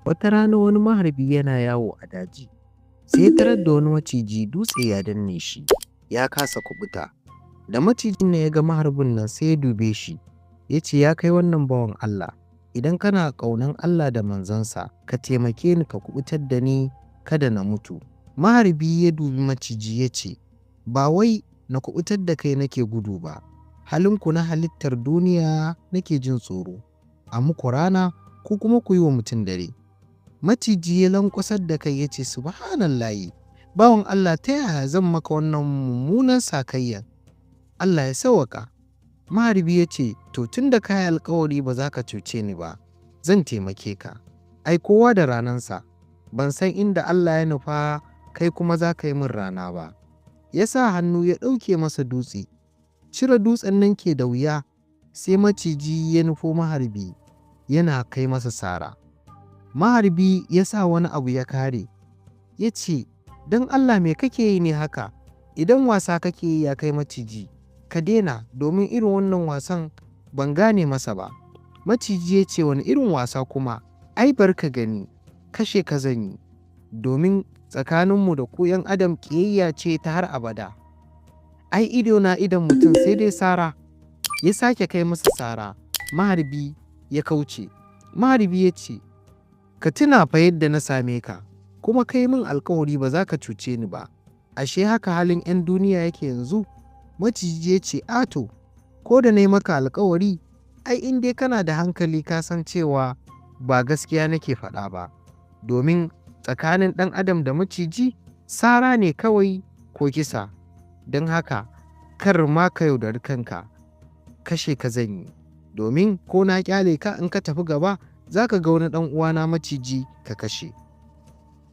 Wata rana wani maharbi yana yawo a daji, sai ya tarar da wani maciji dutse ya danne shi, ya kasa kuɓuta. Da macijin nan ya ga maharbin nan sai ya dube shi, ya ce, “Ya kai wannan bawan Allah, idan kana ƙaunan Allah da manzonsa, ka taimake ni ka kuɓutar da ni kada na mutu.” Maharbi ya dubi maciji ya ce, “Ba wai na kuɓutar da kai nake gudu ba, halinku na halittar duniya nake jin tsoro, a muku rana ku kuma ku yi wa mutum dare.” Maciji ya lanƙwasar da kai ya ce, “Subhanallahi, bawan Allah, ta yaya zan maka wannan mummunan sakayyan? Allah ya sawwaƙa.” Maharbi ya ce, “To tun da ka yi alkawari ba za ka cuce ni ba, zan taimake ka. Ai, kowa da ranansa, ban san inda Allah ya nufa kai kuma za ka yi min rana ba.” Ya sa hannu ya ɗauke masa dutse, cire dutsen nan ke da wuya, sai maciji ya nufo maharbi yana kai masa sara. Maharbi ya sa wani abu ya kare, ya ce, “Don Allah me kake yi ne haka? Idan wasa kake yi ya kai maciji, ka daina, domin irin wannan wasan ban gane masa ba.” Maciji ya ce, “Wane irin wasa kuma? Ai bari ka gani, kashe ka zan yi, domin tsakaninmu da ku ‘yan adam ƙiyayya ce ta har abada. Ai idona idon mutum sai dai sara.” Ya sake kai masa sara, maharbi ya kauce. Maharbi ya ce, “Ka tuna fa yadda na same ka, kuma ka yi min alkawari ba za ka cuce ni ba, ashe haka halin ‘yan duniya yake yanzu?” Maciji ya ce, “Ato, ko da na yi maka alkawari, ai in dai kana da hankali ka san cewa ba gaskiya nake faɗa ba, domin tsakanin ɗan adam da maciji sara ne kawai ko kisa, don haka kar ma ka yaudari kanka, kashe ka zan yi, domin ko na ƙyale ka in ka tafi gaba za ka ga wani ɗan uwana maciji ka kashe.”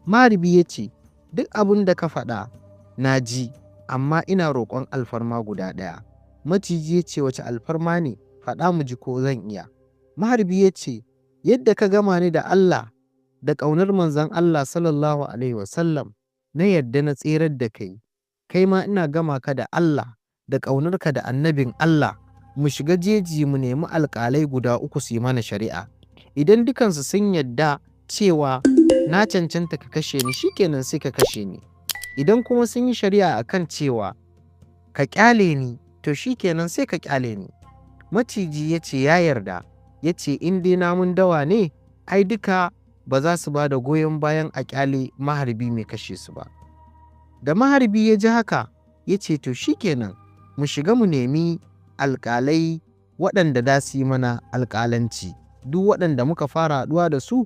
Maharbi ya ce, “Duk abin da ka faɗa na ji, amma ina roƙon alfarma guda ɗaya.” Maciji ya ce, “Wace alfarma ne? Faɗa mu ji ko zan iya.” Maharbi ya ce, “Yadda ka gama ni da Allah da ƙaunar manzon Allah sallallahu alaihi wasallam na yarda na tserar da kai, kai ma ina gama ka da Allah da ƙaunarka da annabin Allah, mu shiga jeji mu nemi alƙalai guda uku su yi mana shari'a. Idan dukansu sun yarda cewa na cancanta ka kashe ni, shi kenan sai ka kashe ni. Idan kuma sun yi shari'a a kan cewa ka ƙyale ni, to shi kenan sai ka ƙyale ni.” Maciji ya ce ya yarda, ya ce in dai namun dawa ne, ai duka ba za su ba da goyon bayan a ƙyale maharbi mai kashe su ba. Da maharbi ya ji haka, ya ce to shi kenan mu shiga mu nemi alƙalai waɗanda za su yi mana alƙalanci. Duk waɗanda muka fara haɗuwa da su